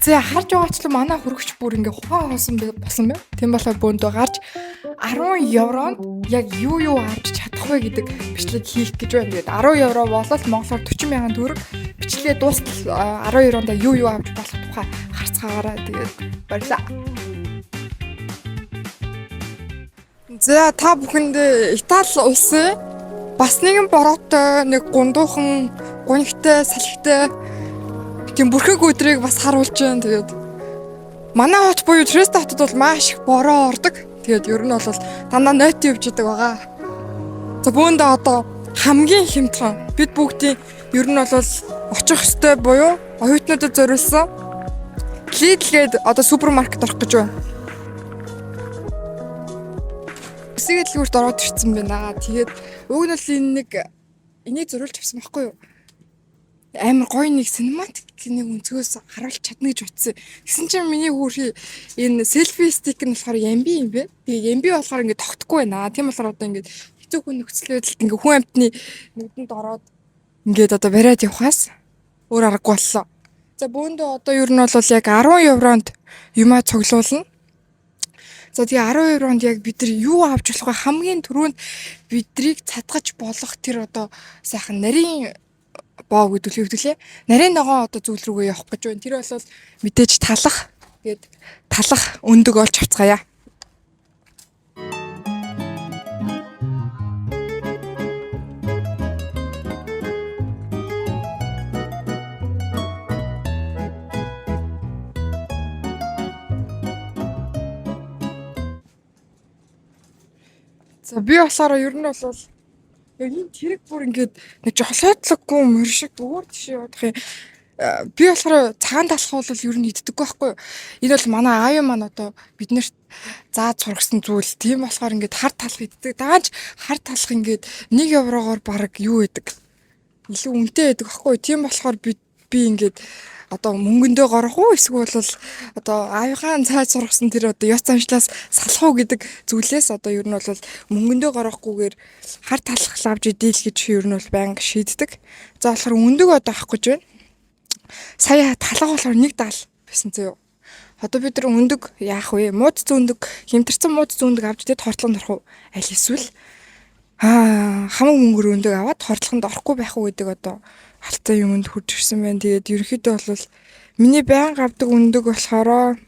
За, харж байгаачлан манай хөргөч бүр ингээ ухаан хоосон болсон байна. Тийм болохоор бөөндөө гарч 10 евронд яг юу юу авч чадах вэ гэдэг бичлэг хийх гэж байна. Тэгээд 10 евро болол монголоор 40 мянган төгрөг. Бичлэгээ дуустал 10 евронд юу юу авч болох тухай харцгаагаарай. Тэгээд баярлалаа. За, та бүхэнд Итали улсын бас нэгэн бороотой, нэг гундуухан, гунигтай, салхитай тийм бүрхэг өдрийг бас харуулж байна. Тэгээд манай хот буюу Треста хотод бол маш их бороо ордог. Тэгээд ер нь бол дандаа нойтон явж идэг байгаа. За, бөөндөө одоо хамгийн хямдхан бид бүгдийн ер нь бол очих ёстой буюу оюутнуудад зориулсан Lidl гээд одоо супермаркет орох гэж байна. Өсөг дэлгүүрт ороод ирсэн байна. Тэгээд уг нь бол энэ нэг энийг зурулж авсан байхгүй юу? Амар гоё нэг cinematic нэг өнцгөөс харуулж чадна гэж утсан. Тэгсэн чинь миний хүүрхий энэ selfie stick нь болохоор ямби юм бэ. Тэгээ ямби болохоор ингээд тогтохгүй байна. Тийм болохоор одоо ингээд хэцүү хүн нөхцөл байдалд ингээд хүн амтны нүдэнд ороод ингээд одоо бариад явхаас өөр аргагүй боллоо. За, бөөндөө одоо ер нь бол яг 10 евронд юмаа цуглуулна. За, тэгээ 10 евронд яг бид нар юу авч болох вэ? Хамгийн түрүүнд бидрийг цадгаж болох тэр одоо сайхан нарийн боо гэдэг л хэвдүүлээ. Нарийн ногоон одоо зүйл рүүгээ явах гэж байна. Тэр бол мэдээж талах. Тэгээд талах өндөг олж авцгаая. За, би болохоор ер нь бол яг энэ тэрэг бүр ингээд нэг жолоодлоггүй морь шиг өөр тийш явах юм. Би болохоор цагаан талах бол ер нь иддэггүй байхгүй юу. Энэ бол манай аав маань одоо биднэрт зааж сургасан зүйл. Тийм болохоор ингээд хар талах иддэг. Даанч хар талах ингээд 1 еврогоор баг юу идэг. Илүү үнэтэй байдаг байхгүй юу. Тийм болохоор би ингээд одоо мөнгөндөө горох уу эсвэл бол одоо аавынхаа цааш сургасан тэр одоо ёс заншлаас салах уу гэдэг зүйлээс одоо ер нь бол мөнгөндөө горохгүйгээр хар талах авч идэл гэж ер нь бол байнга шийддэг. За, болохоор өндөг одоо авах гэж байна. Сая талах болохоор 1.70 байсан зөө. Одоо бид нар өндөг яах вэ? Мууд зүүндэг, хэмтэрсэн мууд зүүндэг авч идээд хортлонд орох уу? Аль эсвэл хамаг мөнгөөр өндөг аваад хортлохонд орохгүй байх уу гэдэг одоо алтай юмд хурж ирсэн байна. Тэгээд ерөнхийдөө бол миний байнга авдаг өндөг болохоор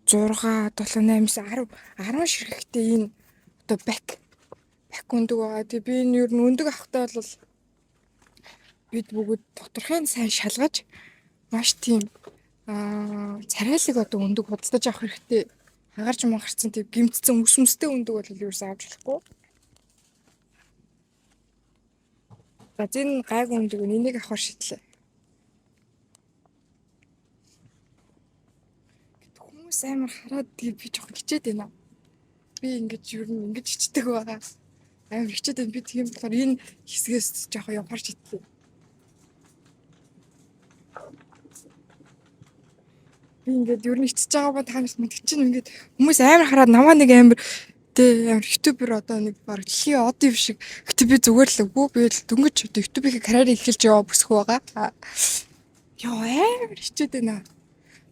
6 7 8 9 10 10 ширхэгтэй энэ одоо бак өндөг байгаа. Тэгээ би энэ ер нь өндөг авахтаа бол бид бүгд доторхын сайн шалгаж маш тийм царайлаг одоо өндөг худалдаж авах хэрэгтэй. Хагарч мангарцсан тийм гимтсэн үс мүстэй өндөг бол ерөөсөө авч болохгүй. За, энэ гайгүй өндөг, энийг авахар шийдлээ. Хүмүүс амар хараад тэгээ би жоохон хичээд байна. Би ингэж ер нь ингэж хичдэг байгаа. Амар хичээд байна. Би тийм болохоор энэ хэсгээс жоохон явахар шийдлээ. Би ингээд ер нь ичж байгаа ба та нарт мэдчих чинь ингээд хүмүүс амар хараад намаа нэг амар тэ амар ютубер одоо нэг баг дэлхийн од юм шиг. Гэтэ би зүгээр л үгүй, би л дөнгөж одоо ютубийн карьерийг эхэлж яваа бүсгүй байгаа. Йоо, амар хичээд байна.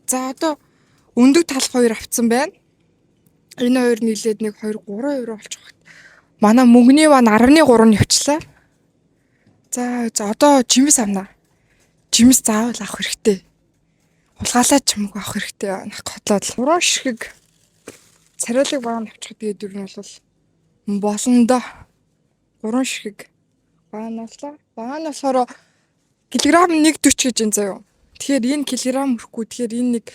За, одоо өндөг талах хоёр авцсан байна. Энэ хоёр нийлээд нэг 2 3 евро болчих واخ. Манай мөнгөний ван 10.3 нь явчлаа. За за, одоо жимс авнаа. Жимс заавал авах хэрэгтэй. Хулгайлаад ч юм уу авах хэрэгтэй. Нах хотлоод 3 ширхэг царайлаг баг авчих. Тэгээд ер нь бол болно доо. 3 ширхэг баг авлаа. Баг нь болохоор килограмм 1.40 гэж энэ заяа. Тэгэхээр энэ килограмм өрөхгүй. Тэгэхээр энэ нэг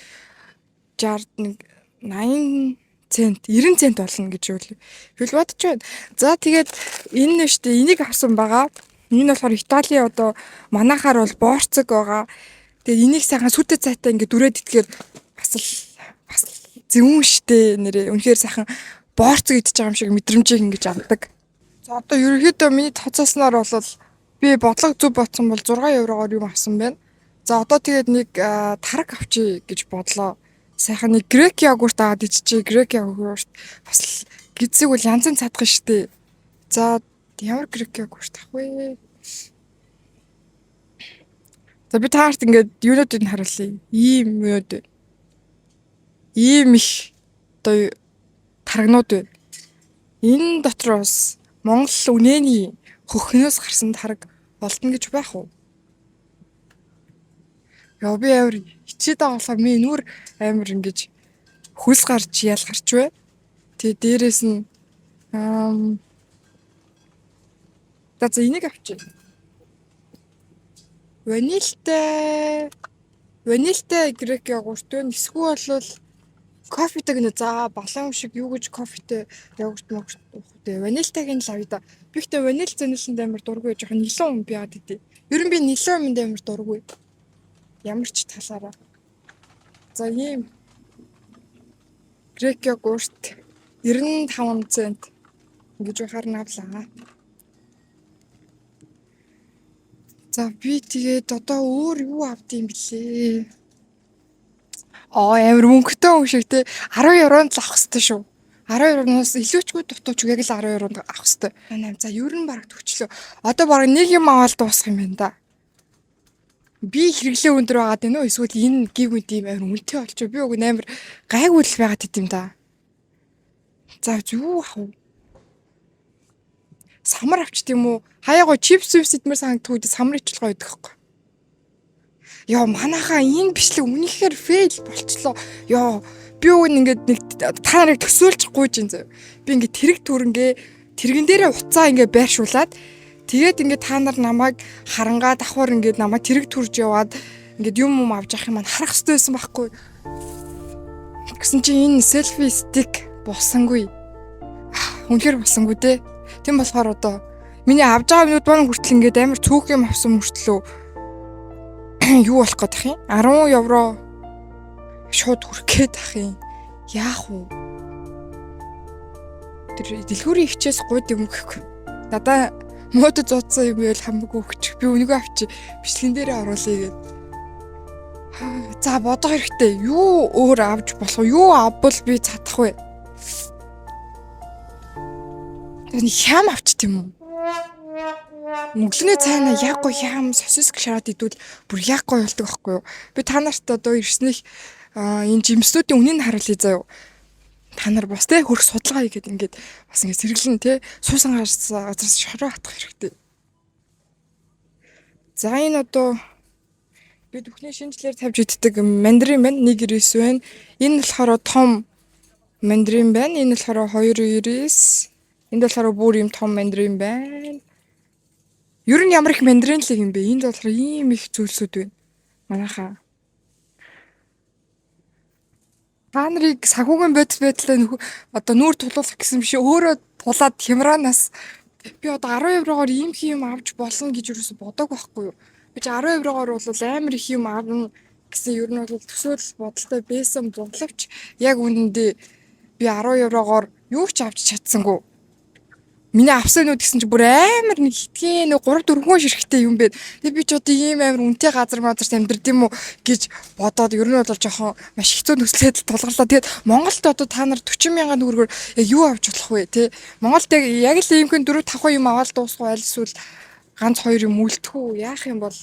60 нэг 80 цент 90 цент болно гэж юу л бодож байна. За, тэгээд энэ нь штэ энийг авсан байгаа. Энэ болохоор Италийн одоо манайхаар бол боорцог байгаа. Тэгээд энийг сайхан сүтэ цайтай ингээд дүрээд итгэхээр бас л бас зөвүүн штэ нэрээ. Үнэхээр сайхан боорцог идэж байгаа юм шиг мэдрэмжийг ингэж авдаг. За, одоо ерөнхийдөө миний тооцоосноор бол би бодлого зөв бодсон бол 6 еврогоор юм авсан байна. За, одоо тэгээд нэг тараг авчий гэж бодлоо. Сайхан нэг грек йогурт аваад иччихье. Грек йогурт бас л гидсийг бол янзын цадах штэ. За, ямар грек йогурт авах вэ? За би таарт ингээд юунуудыг нь харуулъя. Ийм юунууд байна. Ийм их одоо тарагнууд байна. Энэ дотор бас Монгол үнэний хөхнөөс гарсан тараг олдно гэж байх уу? Яа би амар хичээд байгаа болохоор миний нүур амар ингэж хөлс гарч ялгарч бай. Тэгээ дээрэс нь аа за энийг авчи. Ванильтай ванильтай грек йогурт байна. Эсвэл бол кофетэй гэнэ за балан шиг юу гэж кофетэй йогурт могурт уух вэ? Ванильтайг нь л авъя да. Би ихтэй ваниль занилсанд амар дургүй жоохон нилээн юм би яагаад гэдэг. Ер нь би нилээн юмд амар дургүй. Ямар ч талаараа. За ийм грек йогурт 95 цент ингэж байхаар нь авлаа. За би тэгээд одоо өөр юу авд юм блээ? Аа амар мөнгөтэй хүн шиг те 10 евронд л авах хэрэгтэй шүү. 10 евроноос илүүчгүй дутууч яг л 10 евронд авах хэрэгтэй. 8 за ер нь бараг төгчлөө. Одоо бараг нэг юм аваад дуусах юм байна да. Би хэрэглээ өндөр байгаад байна уу? Эсвэл энэ гів мэд юм амар үнэтэй болчих. Би уг нь амар гайгүй л байгаад идэм да. За юу авах вэ? Самар авчт юм уу? Хаяа гоо чипс чипс идмээр санагдах үед самар ичлээ гоё идэх байхгүй. Йоо манайхаа энэ бичлэг үнэхээр fail болчлоо. Йоо би уг нь ингээд нэг та нарыг төсөөлж гуйж ин зөө. Би ингээд тэрэг түрэнгээ тэрэгэн дээрээ уцаа ингээд байршуулад тэгээд ингээд та нар намайг харангаа давхар ингээд намайг тэрэг төрж яваад ингээд юм юм авч явах юм маань харах хэрэгтэй байсан байхгүй. Гэсэн чинь энэ selfie stick болсонгүй. Үнэхээр болсонгүй те. Тийм болохоор одоо миний авж байгаа юмнууд маань хүртэл ингээд амар цөөх юм авсан мөртлөө юу болох гээд ах юм? 10 евро шууд хүрэх гээд ах юм. Яах вэ? Тэр дэлгүүрийн хичээс гуйд юм гэхгүй. Надаа муудаж зодсон юм байл хамаагүй өгч. Би үнэгүй авчи бичлэгэн дээрээ оруулъя гэд. За бодох хэрэгтэй. Юу өөр авч болох вэ? Юу авбал би цадах вэ? Тэр нэг хям авчт юм уу? Өглөөний цайна яг гоо хям сосиск шараад идвэл бүр яг гоё болдог байхгүй юу? Би та нарт одоо ирснийх энэ жимснүүдийн үнийг харуулъя заяа. Та нар бас те хөрх судалгаа хийгээд ингээд бас ингээд сэргэлэн те суусан газраас шороо хатах хэрэгтэй. За энэ одоо бид бүхний шинжлэр тавьж иддэг мандарин байна. 1.99 байна. Энэ болохоор том мандарин байна. Энэ болохоор 2.99. Энд болохоор бүр юм том мандарин байна. Ер нь ямар их мандарин л юм бэ? Энд болохоор ийм их зүйлсүүд байна. Манайхаа. Та нарыг санхүүгийн бодис байдлаа одоо нүүр тулуулах гэсэн биш өөрөө тулаад хямраанаас би одоо 10 еврогоор ийм их юм авч болно гэж юусоо бодог байхгүй юу? Би чи 10 еврогоор бол амар их юм авна гэсэн ер нь бол төсөөлөл бодолтой байсан боловч яг үнэндээ би 10 еврогоор юу ч авч чадсангүй. Миний авсан нүд гэсэн чи бүр амар нэг хитгэн нэг 3 4 ширхтээ юм бэ. Тэгээ би ч одоо ийм амар үнэтэй газар мазарт амьдард юм уу гэж бодоод ер нь бол жоохон маш хэцүү нөхцөл байдал тулгарлаа. Тэгээд Монголд одоо та нар 40 мянган төгрөгөөр яг юу авч болох вэ те? Монголд яг л иймхэн 4 5 юм аваад дуусах уу аль эсвэл ганц хоёр юм үлдэх үү? Яах юм бол?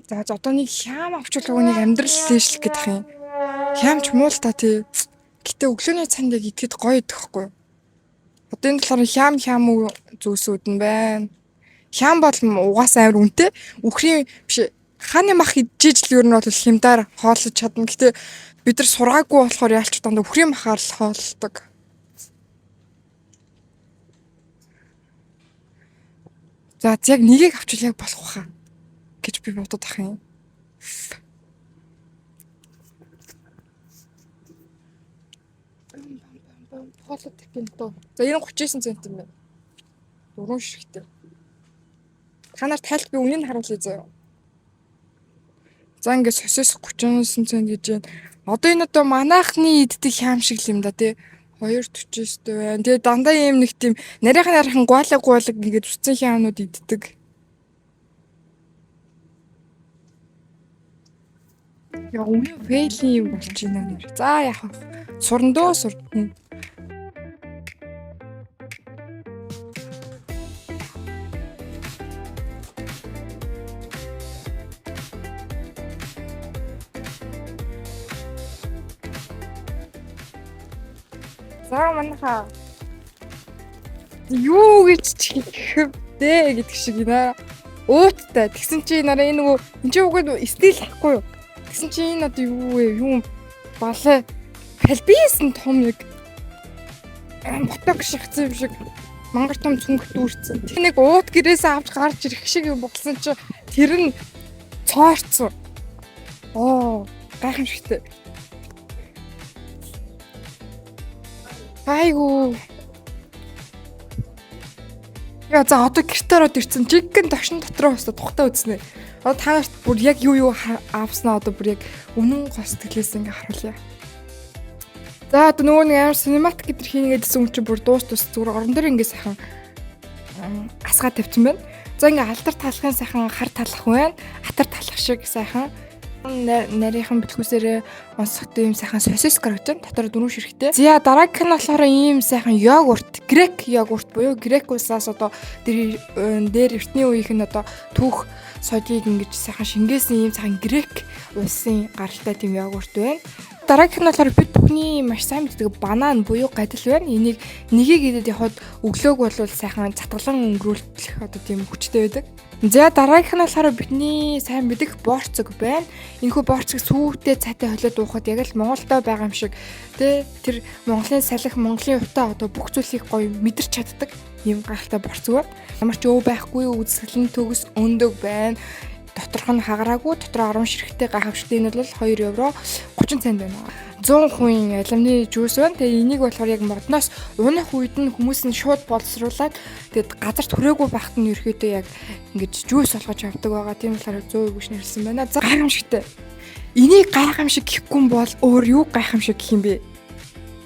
За одоо нэг хям авч болох нэг амьдрал дээшлэх гэдэг юм. Хямч муу л та тий. Гэтэ өглөөний цанд яг идэхэд гоё идэх байхгүй юу? Одоо энэ болохоор хям хям зүйлсүүд нь байна. Хям бол угаасаа амар үнэтэй. Үхрийн биш хааны мах идчихэж л ер нь бол хямдаар хооллож чадна. Гэтэ бид нар сургаагүй болохоор яалч дандаа үхрийн махаар л хооллодог. За яг нэгийг авчвал яг болох уха гэж би бодод ах юм. Хоолой такинто. За энэ 39 цент юм байна. Дөрвөн ширхтээ. Та нар тайлт би үнийг харуулъя заяа. За ингээд сосис 39 цент гэж байна. Одоо энэ одоо манайхны иддэг хям шиг л юм да тий. 2.49 байна. Тэгээ дандаа ийм нэг тийм нарийнхан нарийнхан гуалаг гуалаг ингээд үтсэн хямнууд иддэг. Яа үнэн фейлийн юм болж байна нэр. За яах вэ? Сурна дөө сурна. За манайхаа юу гэж ч хэлэх вэ гэдэг шиг нэ. Ууттай. Тэгсэн чи нараа энэ нөгөө энэ чи уг нь стил ахгүй юу? Тэгсэн чи энэ одоо юу вэ? Юу балай халбисэн том нэг ботог шахацсан юм шиг мангар том цүнх дүүрсэн. Тэр нэг уут гэрээсээ авч гарч ирэх шиг юм болсон чи тэр нь цоорцсон. Оо, гайхамшигтай. Айгуу. Яа за одоо гэртээ ороод ирсэн. Жинхэнэ догшин дотроо бас тухтай үзнэ. Одоо та нарт бүр яг юу юу авснаа одоо бүр яг үнэн гоо сэтгэлээс ингээ харуулъя. За одоо нөгөө нэг амар cinematic гэдэр хийнэ гэдсэн юм чи бүр дуус тус зүгээр орон дээр ингээ сайхан асгаа тавьсан байна. За ингээ алдар талахын сайхан хар талах байна. Атар талах шиг сайхан нарийнхан бэлхүүсээрээ онцгой юм сайхан сосиска гэж байна. Дотор дөрвөн ширхтээ. За дараагийнх нь болохоор ийм сайхан йогурт, грек йогурт буюу грек улсаас одоо дээр дээр эртний үеийнх нь одоо түүх соёлыг ингэж сайхан шингээсэн ийм сайхан грек улсын гаралтай тийм йогурт байна. Дараагийнх нь болохоор бид бүхний маш сайн мэддэг банан буюу гадил байна. Энийг нэгийг идээд явхад өглөөг бол сайхан цатгалан өнгөрүүлэх одоо тийм хүчтэй байдаг. За дараагийнх нь болохоор бидний сайн мэдэх борцог байна. Энэхүү борцог сүүтэй цайтай холиод уухад яг л Монголдо байгаа юм шиг тэ тэр Монголын салхи, Монголын утаа одоо бүх зүйлийг гоё мэдэрч чаддаг ийм гайхалтай борцог байна. Ямар ч өв байхгүй, үзэсгэлэн төгс өндөг байна. Доторх нь хагараагүй, дотроо 10 ширхтээ гайхамшигтай. Энэ бол 2 евро 30 цент байна. 100% алимны juice байна. Тэгээ энийг болохоор яг модноос унах үед нь хүмүүс нь шууд боловсруулад тэгээд газарт хүрээгүй байхад нь ерөөхдөө яг ингэж juice болгож авдаг байгаа. Тийм болохоор 100% гэж нэрлсэн байна. За гайхамшигтай. Энийг гайхамшиг гэхгүй бол өөр юу гайхамшиг гэх юм бэ?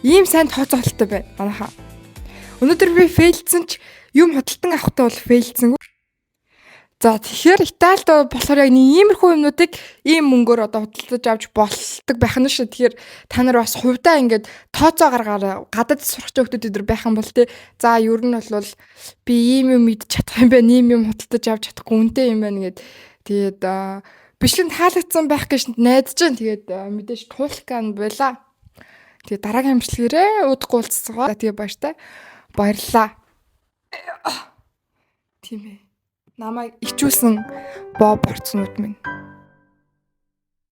Ийм сайн тооцоололтой байна. Манайхаа. Өнөөдөр би fail дсэн ч юм худалдан авахтаа бол fail дсэнгүй. За тэгэхээр Италид болохоор яг нэг иймэрхүү юмнуудыг ийм мөнгөөр одоо худалдаж авч болдог байх нь шүү. Тэгэхээр та нар бас хувьдаа ингээд тооцоо гаргаараа гадаад сурах хүүхдүүд өдр байх юм бол те. За ер нь бол би ийм юм идэж чадах юм байна, ийм юм худалдаж авч чадахгүй үнэтэй юм байна гэд. Тэгээд бичлэг таалагдсан байх гэж найдаж байна. Тэгээд мэдээж туулкан байла. Тэгээд дараагийн бичлэгээрээ удахгүй уулзцгаа. Тэгээ баяртай. Баярлалаа. Тийм ээ. Намайг ичүүлсэн боо борцнууд минь.